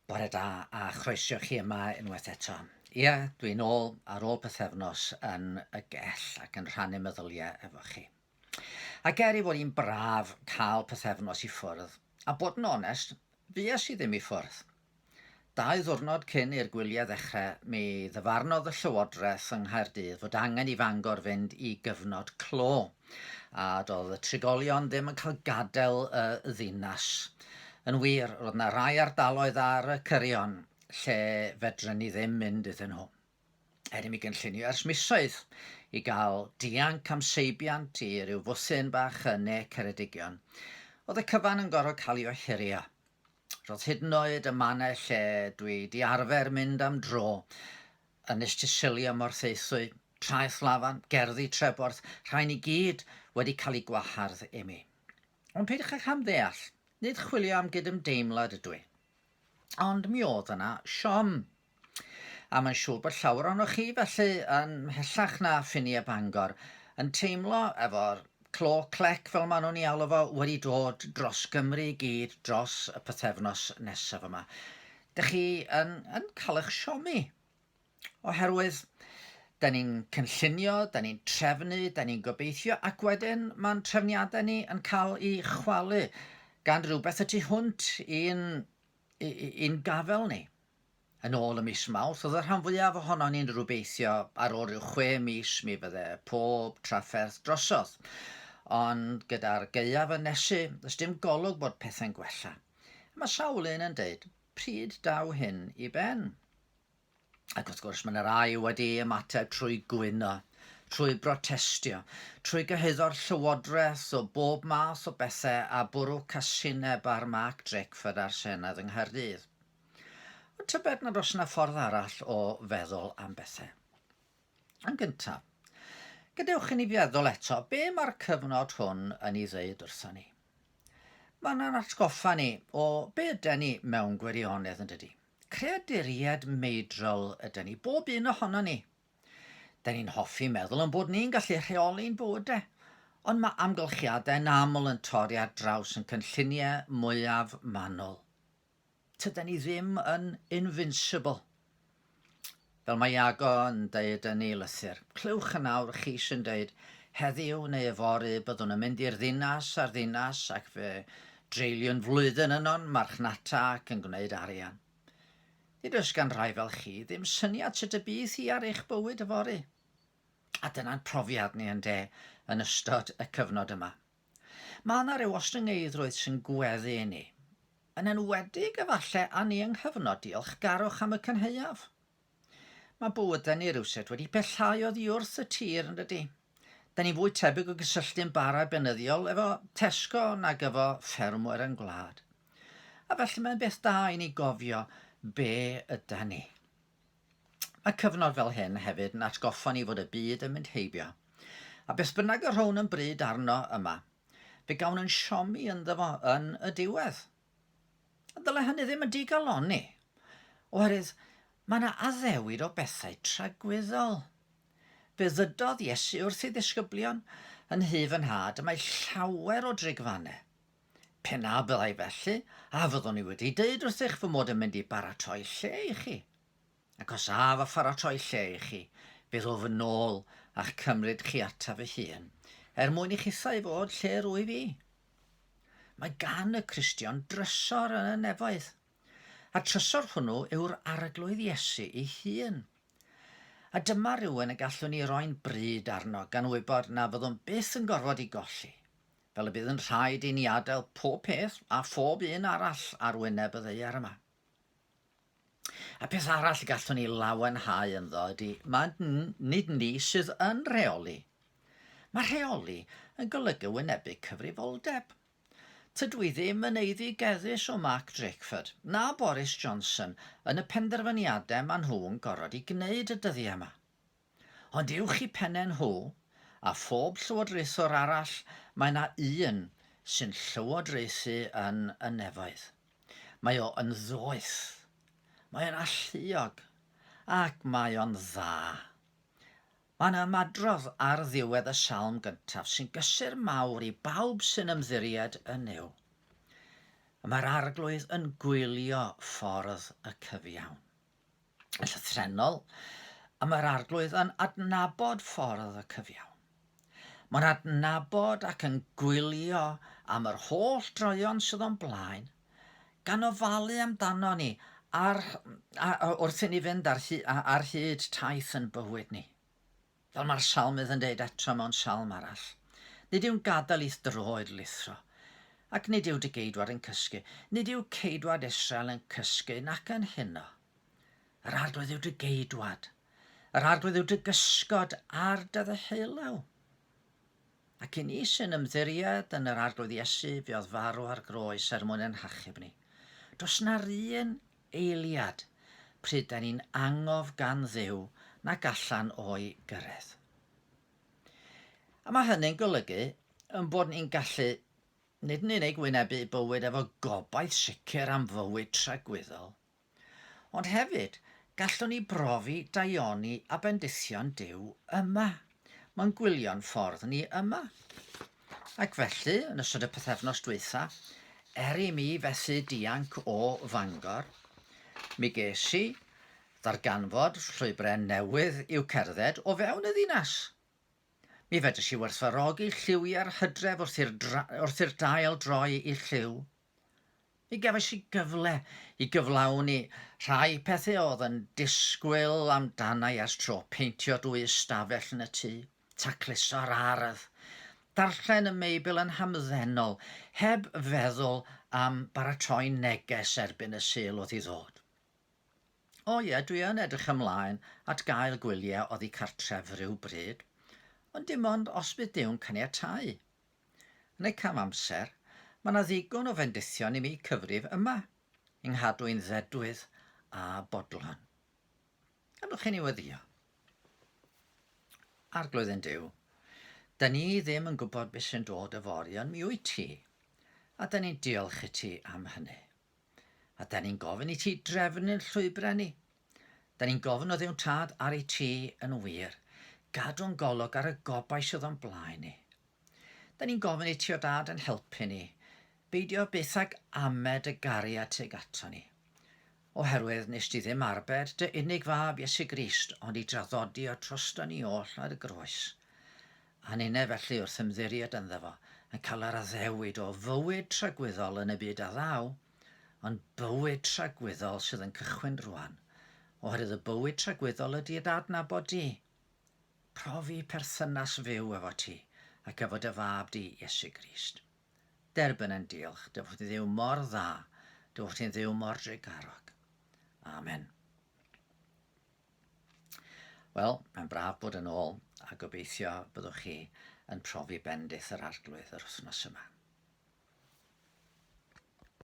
Bore da a chroeso chi yma unwaith eto. Ie, dwi'n ôl ar ôl pythefnos yn y gell ac yn rhannu meddyliau efo chi. Ac er i fod hi'n braf cael pythefnos i ffwrdd, a bod yn onest, fues i ddim i ffwrdd. Dau ddiwrnod cyn i'r gwyliau ddechrau, mi ddyfarnodd y Llywodraeth yng Nghaerdydd fod angen i Fangor fynd i gyfnod clo, a doedd y trigolion ddim yn cael gadael y ddinas. Yn wir, roedd yna rai ardaloedd ar y cyrion lle fedren ni ddim mynd iddyn nhw. Er i mi gynllunio ers misoedd i gael dianc am seibiant i ryw fwthyn bach yn ne Ceredigion, oedd y cyfan yn gorfod cael ei ohirio. Roedd hyd yn oed y mannau lle dwi 'di arfer mynd am dro, Ynys Sicilia, Morthaethwy, Traeth Lafan, Gerddi Treborth, rhain i gyd wedi cael eu gwahardd i mi. Ond peidiwch â chamddeall, nid chwilio am gydymdeimlad ydw i. Ond mi oedd yna siom. A mae'n siŵr bod llawer ohonoch chi felly yn mhellach na ffiniau Bangor yn teimlo efo'r clo clec fel maen nhw'n ei alw fo wedi dod dros Gymru i gyd dros y pythefnos nesaf yma. Dych chi yn, yn cael eich siomi oherwydd da ni'n cynllunio, da ni'n trefnu, da ni'n gobeithio ac wedyn mae'n trefniadau ni yn cael eu chwalu gan rhywbeth y tu hwnt i'n i'n gafael ni. Yn ôl ym mis Mawrth, oedd y rhan fwyaf ohonon ni'n rwbeithio ar ôl rhyw chwe mis mi fydde pob trafferth drosodd. Ond gyda'r gaeaf yn nesu, does dim golwg bod pethau'n gwella. A mae sawl un yn deud, pryd daw hyn i ben? Ac wrth gwrs, mae yna rai wedi ymateb trwy gwyno, trwy brotestio, trwy gyhuddo'r llywodraeth o bob math o bethau a bwrw casineb ar Mark Drakeford a'r Senedd yng Nghaerdydd. Ond tybed nad oes yna ffordd arall o feddwl am bethau. Yn gyntaf, gadewch i ni feddwl eto be mae'r cyfnod hwn yn ei ddeud wrthon ni. Mae'n atgoffa ni o be ydy ni mewn gwirionedd yn dydy. Creaduriaid meidrol ydy ni, bob un ohono ni. Da ni'n hoffi meddwl yn bod ni'n gallu rheoli'n bywydau, ond mae amgylchiadau yn aml yn torri ar draws yn cynlluniau mwyaf manwl. Tydan ni ddim yn invincible. Fel mae Iago yn deud yn ei lythyr, clywch yn awr chi sy'n deud, heddiw neu yfory byddwn yn mynd i'r ddinas a'r ddinas ac fe dreuliwn flwyddyn yno'n marchnata ac yn gwneud arian. Nid oes gan rai fel chi ddim syniad sut y bydd hi ar eich bywyd yfory. A dyna'n profiad ni ynde yn ystod y cyfnod yma. Mae yna ryw ostyngeiddrwydd sy'n gweddu i ni, yn enwedig efallai â ni yng nghyfnod diolchgarwch am y cynhaeaf. Mae bywydau ni rywsut wedi pellhau oddi wrth y tir, yn dydy? Da ni'n fwy tebyg o gysylltu'n bara beunyddiol efo Tesco nag efo ffermwyr yn gwlad. A felly mae'n beth da i ni gofio be yda ni. Mae cyfnod fel hyn hefyd yn atgoffa ni fod y byd yn mynd heibio. A beth bynnag y rhown yn bryd arno yma, fe gawn yn siomi ynddo fo yn y diwedd. A ddyle hynny ddim yn digalonni, oherwydd mae yna addewid o bethau tragwyddol. Fe ddydodd Iesu wrth ei ddisgyblion, yn nhŷ fy nhad y mae llawer o drigfannau. Pe na byddai felly, a fyddwn i wedi deud wrthych fy mod yn mynd i baratoi lle i chi? Ac os af a pharatoi lle i chi, fe ddof yn ôl a'ch cymryd chi ataf fy hun, er mwyn i chithau fod lle rwyf i. Mae gan y Cristion drysor yn y nefoedd, a'r trysor hwnnw yw'r Arglwydd Iesu ei hun. A dyma rywun y gallwn ni roi'n bryd arno gan wybod na fyddwn byth yn gorfod ei golli. Fel y bydd yn rhaid i ni adael pob peth a phob un arall ar wyneb y ddaear yma. A peth arall y gallwn ni lawenhau ynddo ydy, mae nid ni sydd yn rheoli. Mae rheoli yn golygu wynebu cyfrifoldeb. Tydw i ddim yn eiddigeddus o Mark Drakeford na Boris Johnson yn y penderfyniadau maen nhw'n gorfod eu gwneud y dyddiau yma. Ond uwch i pennau nhw, a phob llywodraethwr arall, mae 'na un sy'n llywodraethu yn y nefoedd. Mae o yn ddoeth, mae o'n alluog, ac mae o'n dda. Mae 'na ymadrodd ar ddiwedd y salm gyntaf sy'n gysur mawr i bawb sy'n ymddiried yn Nuw. Y mae'r arglwydd yn gwylio ffordd y cyfiawn. Yn llythrennol, y mae'r arglwydd yn adnabod ffordd y cyfiawn. Mae'n adnabod ac yn gwylio am yr holl droeon sydd o'n blaen, gan ofalu amdano ni ar, a, wrth i ni fynd ar, ar hyd taith yn bywyd ni. Fel mae'r salmydd yn deud eto mewn salm arall, nid yw'n gadael i'th droed lithro, ac nid yw dy geidwad yn cysgu, nid yw ceidwad Israel yn cysgu nac yn huno. Yr arglwydd yw dy geidwad, yr arglwydd yw dy gysgod ar dy ddeheulaw. Ac i ni sy'n ymddiried yn yr Arglwydd Iesu fuodd farw ar groes er mwyn ein hachub ni, does na'r un eiliad pryd da ni'n angof gan Dduw nac allan o'i gyrraedd. A mae hynny'n golygu yn bod ni'n gallu nid yn unig wynebu bywyd efo gobaith sicr am fywyd tragwyddol, Ond hefyd, gallwn ni brofi daioni a bendithion Duw yma. Mae'n gwylio'n ffordd ni yma. Ac felly, yn ystod y pythefnos dwytha, er i mi fethu dianc o Fangor, mi ges i ddarganfod llwybrau newydd i'w cerdded o fewn y ddinas. Mi fedres i werthfawrogi lliwiau'r hydref wrth i'r, wrth i'r dail droi i lliw. Mi gefais i gyfle i gyflawni rhai pethau oedd yn disgwyl amdana i ers tro, peintio dwy ystafell yn y tŷ, tacluso'r ardd, darllen y Meibl yn hamddenol, heb feddwl am baratoi neges erbyn y Sul oedd i ddod. O ie, dwi yn edrych ymlaen at gael gwyliau oddi cartref rhyw bryd, ond dim ond os bydd Duw'n caniatáu. Yn y cyfamser, mae 'na ddigon o fendithion i mi cyfrif yma, i nghadw i'n ddedwydd a bodlon. Gadwch i ni weddïo. Arglwydd ein Duw, da ni ddim yn gwybod beth sy'n dod yfory, ond mi wyt ti, a da ni'n diolch i ti am hynny. A da ni'n gofyn i ti drefnu'n llwybrau ni. Da ni'n gofyn o Dduw Tad ar i ti yn wir, gadw'n golwg ar y gobaith sydd o'n blaen ni. Da ni'n gofyn i ti o Dad yn helpu ni, beidio byth ag amed y gariad tuag ato ni. Oherwydd nes di ddim arbed dy unig fab Iesu Grist, ond i draddodi o drosto ni oll ar y groes. A ninne felly wrth ymddiried ynddo fo, yn cael yr addewid o fywyd tragwyddol yn y byd a ddaw, ond bywyd tragwyddol sydd yn cychwyn rwan, oherwydd y bywyd tragwyddol ydy dy adnabod di, profi perthynas fyw efo ti, ac efo dy fab di, Iesu Grist. Derbyn ein diolch, dy fod ti'n Dduw mor dda, dy fod ti'n Dduw mor drugarog. Amen. Wel, mae'n braf bod yn ôl a gobeithio byddwch chi yn profi bendith yr Arglwydd yr wythnos yma.